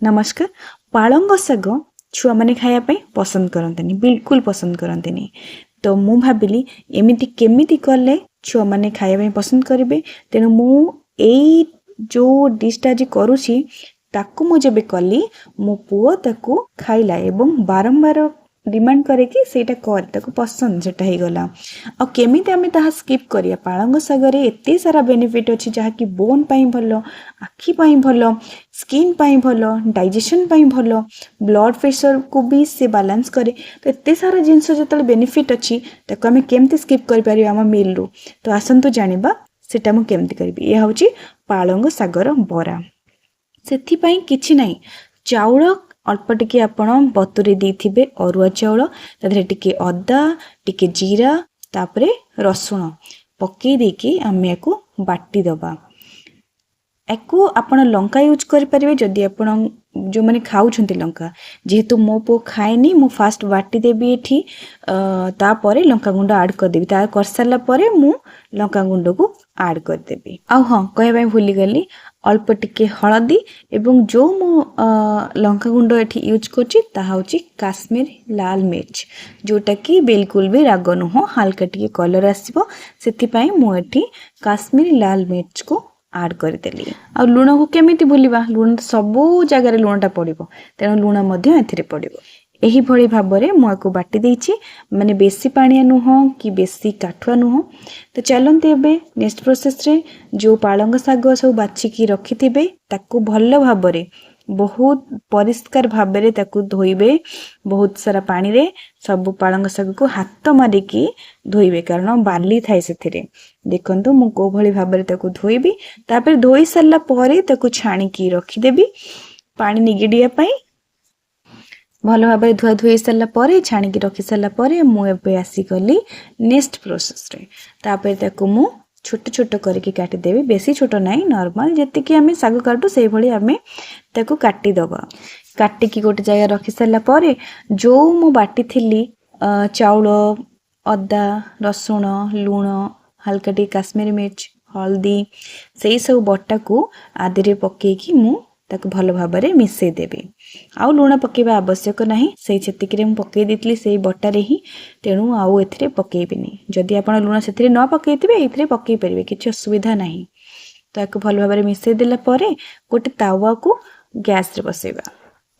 ନମସ୍କାର। ପାଳଙ୍ଗ ଶାଗ ଛୁଆମାନେ ଖାଇବା ପାଇଁ ପସନ୍ଦ କରନ୍ତିନି, ବିଲକୁଲ ପସନ୍ଦ କରନ୍ତିନି। ତ ମୁଁ ଭାବିଲି, ଏମିତି କେମିତି କଲେ ଛୁଆମାନେ ଖାଇବା ପାଇଁ ପସନ୍ଦ କରିବେ। ତେଣୁ ମୁଁ ଏଇ ଯେଉଁ ଡିଶ୍ଟା ଆଜି କରୁଛି, ତାକୁ ମୁଁ ଯେବେ କଲି, ମୋ ପୁଅ ତାକୁ ଖାଇଲା ଏବଂ ବାରମ୍ବାର ଡିମାଣ୍ଡ କରେ କି ସେଇଟା କର। ତାକୁ ପସନ୍ଦ ସେଇଟା ହେଇଗଲା। ଆଉ କେମିତି ଆମେ ତାହା ସ୍କିପ୍ କରିବା? ପାଳଙ୍ଗ ଶାଗରେ ଏତେ ସାରା ବେନିଫିଟ୍ ଅଛି, ଯାହାକି ବୋନ୍ ପାଇଁ ଭଲ, ଆଖି ପାଇଁ ଭଲ, ସ୍କିନ୍ ପାଇଁ ଭଲ, ଡାଇଜେସନ୍ ପାଇଁ ଭଲ, ବ୍ଲଡ଼ ପ୍ରେସରକୁ ବି ସେ ବାଲାନ୍ସ କରେ। ତ ଏତେ ସାରା ଜିନିଷ ଯେତେବେଳେ ବେନିଫିଟ୍ ଅଛି, ତାକୁ ଆମେ କେମିତି ସ୍କିପ୍ କରିପାରିବା ଆମ ମିଲ୍ରୁ? ତ ଆସନ୍ତୁ ଜାଣିବା ସେଇଟା ମୁଁ କେମିତି କରିବି। ଏହା ହେଉଛି ପାଳଙ୍ଗ ଶାଗର ବରା। ସେଥିପାଇଁ କିଛି ନାହିଁ, ଚାଉଳ ଅଳ୍ପ ଟିକେ ଆପଣ ବତୁରେଇ ଦେଇଥିବେ, ଅରୁଆ ଚାଉଳ। ତା ଦେହରେ ଟିକେ ଅଦା, ଟିକେ ଜିରା, ତାପରେ ରସୁଣ ପକେଇ ଦେଇକି ଆମେ ୟାକୁ ବାଟିଦେବା। ୟାକୁ ଆପଣ ଲଙ୍କା ୟୁଜ୍ କରିପାରିବେ, ଯଦି ଆପଣ ଯେଉଁମାନେ ଖାଉଛନ୍ତି ଲଙ୍କା। ଯେହେତୁ ମୋ ପୁଅ ଖାଏନି, ମୁଁ ଫାଷ୍ଟ ବାଟିଦେବି ଏଠି, ତାପରେ ଲଙ୍କା ଗୁଣ୍ଡ ଆଡ଼୍ କରିଦେବି। ତା କରିସାରିଲା ପରେ ମୁଁ ଲଙ୍କା ଗୁଣ୍ଡକୁ ଆଡ଼୍ କରିଦେବି। ଆଉ ହଁ, କହିବା ପାଇଁ ଭୁଲିଗଲି, ଅଳ୍ପ ଟିକେ ହଳଦୀ ଏବଂ ଯେଉଁ ମୁଁ ଲଙ୍କା ଗୁଣ୍ଡ ଏଠି ୟୁଜ୍ କରୁଛି, ତାହା ହେଉଛି କାଶ୍ମୀର ଲାଲ ମିର୍ଚ, ଯେଉଁଟାକି ବିଲକୁଲ ବି ରାଗ ନୁହଁ, ହାଲକା ଟିକେ କଲର୍ ଆସିବ। ସେଥିପାଇଁ ମୁଁ ଏଠି କାଶ୍ମୀର ଲାଲ ମିର୍ଚକୁ ଆଡ଼୍ କରିଦେଲି। ଆଉ ଲୁଣକୁ କେମିତି ଭୁଲିବା? ଲୁଣ ତ ସବୁ ଜାଗାରେ ଲୁଣଟା ପଡ଼ିବ, ତେଣୁ ଲୁଣ ମଧ୍ୟ ଏଥିରେ ପଡ଼ିବ। ଏହିଭଳି ଭାବରେ ମୁଁ ଆକୁ ବାଟି ଦେଇଛି, ମାନେ ବେଶୀ ପାଣିଆ ନୁହଁ କି ବେଶୀ କାଠୁଆ ନୁହଁ। ତ ଚାଲନ୍ତୁ ଏବେ ନେକ୍ସଟ ପ୍ରୋସେସରେ। ଯେଉଁ ପାଳଙ୍ଗ ଶାଗ ସବୁ ବାଛିକି ରଖିଥିବେ, ତାକୁ ଭଲ ଭାବରେ, ବହୁତ ପରିଷ୍କାର ଭାବରେ ତାକୁ ଧୋଇବେ। ବହୁତ ସାରା ପାଣିରେ ସବୁ ପାଳଙ୍ଗ ଶାଗକୁ ହାତ ମାରିକି ଧୋଇବେ, କାରଣ ବାଲି ଥାଏ ସେଥିରେ। ଦେଖନ୍ତୁ, ମୁଁ କେଉଁ ଭଳି ଭାବରେ ତାକୁ ଧୋଇବି। ତାପରେ ଧୋଇ ସାରିଲା ପରେ ତାକୁ ଛାଣିକି ରଖିଦେବି ପାଣି ନିଗିଡ଼ିବା ପାଇଁ। ଭଲ ଭାବରେ ଧୁଆ ଧୋଇ ସାରିଲା ପରେ, ଛାଣିକି ରଖି ସାରିଲା ପରେ, ମୁଁ ଏବେ ଆସିଗଲି ନେକ୍ସଟ ପ୍ରୋସେସରେ। ତାପରେ ତାକୁ ମୁଁ ଛୋଟ ଛୋଟ କରିକି କାଟିଦେବି। ବେଶୀ ଛୋଟ ନାହିଁ, ନର୍ମାଲ ଯେତିକି ଆମେ ଶାଗ କାଟୁ, ସେଇଭଳି ଆମେ ତାକୁ କାଟିଦେବା। କାଟିକି ଗୋଟେ ଜାଗାରେ ରଖି ସାରିଲା ପରେ, ଯେଉଁ ମୁଁ ବାଟିଥିଲି ଚାଉଳ, ଅଦା, ରସୁଣ, ଲୁଣ, ହାଲକା ଟିକେ କାଶ୍ମୀରୀ ମିର୍ଚ, ହଳଦୀ, ସେଇ ସବୁ ବଟାକୁ ୟା ଦେହରେ ପକେଇକି ମୁଁ ତାକୁ ଭଲ ଭାବରେ ମିଶାଇ ଦେବି। ଆଉ ଲୁଣ ପକାଇବା ଆବଶ୍ୟକ ନାହିଁ। ସେଇ ସେତିକିରେ ମୁଁ ପକାଇ ଦେଇଥିଲି, ସେଇ ବଟାରେ ହିଁ, ତେଣୁ ଆଉ ଏଥିରେ ପକାଇବିନି। ଯଦି ଆପଣ ଲୁଣ ସେଥିରେ ନ ପକାଇଥିବେ, ଏଇଥିରେ ପକାଇ ପାରିବେ, କିଛି ଅସୁବିଧା ନାହିଁ। ତ ତାକୁ ଭଲ ଭାବରେ ମିଶାଇ ଦେଲା ପରେ ଗୋଟେ ତାୱାକୁ ଗ୍ୟାସରେ ବସେଇବା।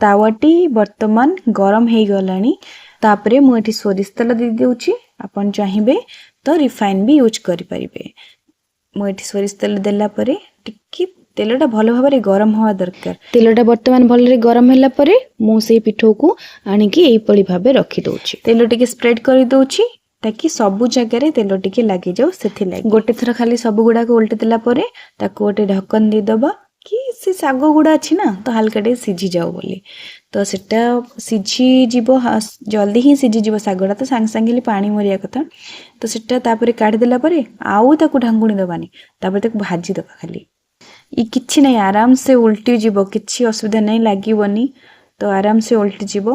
ତାୱାଟି ବର୍ତ୍ତମାନ ଗରମ ହେଇଗଲାଣି। ତାପରେ ମୁଁ ଏଠି ସୋରିଷ ତେଲ ଦେଇଦେଉଛି। ଆପଣ ଚାହିଁବେ ତ ରିଫାଇନ୍ ବି ୟୁଜ୍ କରିପାରିବେ। ମୁଁ ଏଠି ସୋରିଷ ତେଲ ଦେଲା ପରେ ଟିକେ ତେଲଟା ଭଲ ଭାବରେ ଗରମ ହେବା ଦରକାର। ତେଲଟା ବର୍ତ୍ତମାନ ଭଲରେ ଗରମ ହେଲା ପରେ ମୁଁ ସେଇ ପିଠଉକୁ ଆଣିକି ଏଇଭଳି ଭାବେ ରଖିଦେଉଛି। ତେଲ ଟିକେ ସ୍ପ୍ରେଡ୍ କରିଦେଉଛି, ତାକି ସବୁ ଜାଗାରେ ତେଲ ଟିକେ ଲାଗିଯାଉ, ସେଥିଲାଗି। ଗୋଟେ ଥର ଖାଲି ସବୁ ଗୁଡ଼ାକ ଓଲଟି ଦେଲା ପରେ ତାକୁ ଗୋଟେ ଢକ୍କନ ଦେଇଦେବା, କି ସେ ଶାଗ ଗୁଡ଼ା ଅଛି ନା, ତ ହାଲକା ଟିକେ ସିଝିଯାଉ ବୋଲି। ତ ସେଟା ସିଝିଯିବ, ଜଲ୍ଦି ହିଁ ସିଝିଯିବ ଶାଗଟା, ତ ସାଙ୍ଗେ ସାଙ୍ଗେ ଖାଲି ପାଣି ମରିବା କଥା। ତ ସେଟା ତାପରେ କାଢ଼ିଦେଲା ପରେ ଆଉ ତାକୁ ଢାଙ୍କୁଣି ଦେବାନି। ତାପରେ ତାକୁ ଭାଜିଦେବା ଖାଲି। କିଛି ନାହିଁ, ଆରାମସେ ଓଲଟି ଯିବ, କିଛି ଅସୁବିଧା ନାହିଁ, ଲାଗିବନି, ତ ଆରାମସେ ଓଲଟି ଯିବ।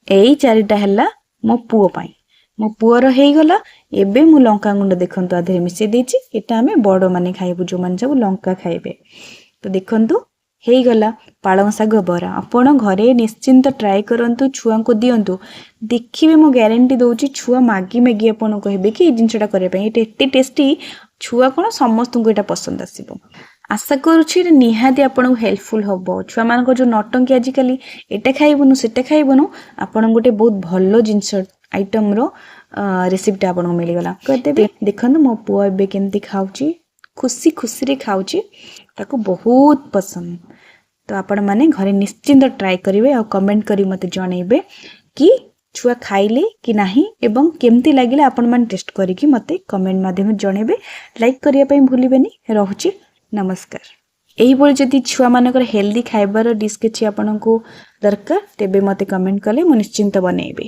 ଏଇ ଚାରିଟା ହେଲା ମୋ ପୁଅ ପାଇଁ, ମୋ ପୁଅର ହେଇଗଲା। ଏବେ ମୁଁ ଲଙ୍କା ଗୁଣ୍ଡ ଦେଖନ୍ତୁ ୟା ଦେହରେ ମିଶାଇ ଦେଇଛି। ଏଇଟା ଆମେ ବଡ଼ମାନେ ଖାଇବୁ, ଯେଉଁମାନେ ସବୁ ଲଙ୍କା ଖାଇବେ। ତ ଦେଖନ୍ତୁ, ହେଇଗଲା ପାଳଙ୍ଗ ଶାଗ ବରା। ଆପଣ ଘରେ ନିଶ୍ଚିନ୍ତ ଟ୍ରାଏ କରନ୍ତୁ, ଛୁଆଙ୍କୁ ଦିଅନ୍ତୁ। ଦେଖିବେ, ମୁଁ ଗ୍ୟାରେଣ୍ଟି ଦେଉଛି, ଛୁଆ ମାଗି ମାଗି ଆପଣଙ୍କୁ କହିବେ କି ଏଇ ଜିନିଷଟା କରିବା ପାଇଁ। ଏଇଟା ଏତେ ଟେଷ୍ଟି, ଛୁଆ କ'ଣ, ସମସ୍ତଙ୍କୁ ଏଇଟା ପସନ୍ଦ ଆସିବ। ଆଶା କରୁଛି ଏଇଟା ନିହାତି ଆପଣଙ୍କୁ ହେଲ୍ପଫୁଲ୍ ହେବ। ଛୁଆମାନଙ୍କର ଯେଉଁ ନଟଙ୍କି ଆଜିକାଲି, ଏଇଟା ଖାଇବୁନୁ, ସେଟା ଖାଇବୁନୁ, ଆପଣଙ୍କୁ ଗୋଟେ ବହୁତ ଭଲ ଜିନିଷ, ଆଇଟମ୍ର ରେସିପିଟା ଆପଣଙ୍କୁ ମିଳିଗଲା। କରିଦେବେ। ଦେଖନ୍ତୁ, ମୋ ପୁଅ ଏବେ କେମିତି ଖାଉଛି, ଖୁସି ଖୁସିରେ ଖାଉଛି, ତାକୁ ବହୁତ ପସନ୍ଦ। ତ ଆପଣମାନେ ଘରେ ନିଶ୍ଚିନ୍ତ ଟ୍ରାଏ କରିବେ ଆଉ କମେଣ୍ଟ କରି ମୋତେ ଜଣେଇବେ କି ଛୁଆ ଖାଇଲେ କି ନାହିଁ ଏବଂ କେମିତି ଲାଗିଲା। ଆପଣମାନେ ଟେଷ୍ଟ କରିକି ମୋତେ କମେଣ୍ଟ ମାଧ୍ୟମରେ ଜଣେଇବେ। ଲାଇକ୍ କରିବା ପାଇଁ ଭୁଲିବେନି। ରହୁଛି, ନମସ୍କାର। ଏହିଭଳି ଯଦି ଛୁଆମାନଙ୍କର ହେଲ୍ଦି ଖାଇବାର ଡିସ୍ କିଛି ଆପଣଙ୍କୁ ଦରକାର, ତେବେ ମୋତେ କମେଣ୍ଟ କଲେ ମୁଁ ନିଶ୍ଚିନ୍ତ ବନେଇବି।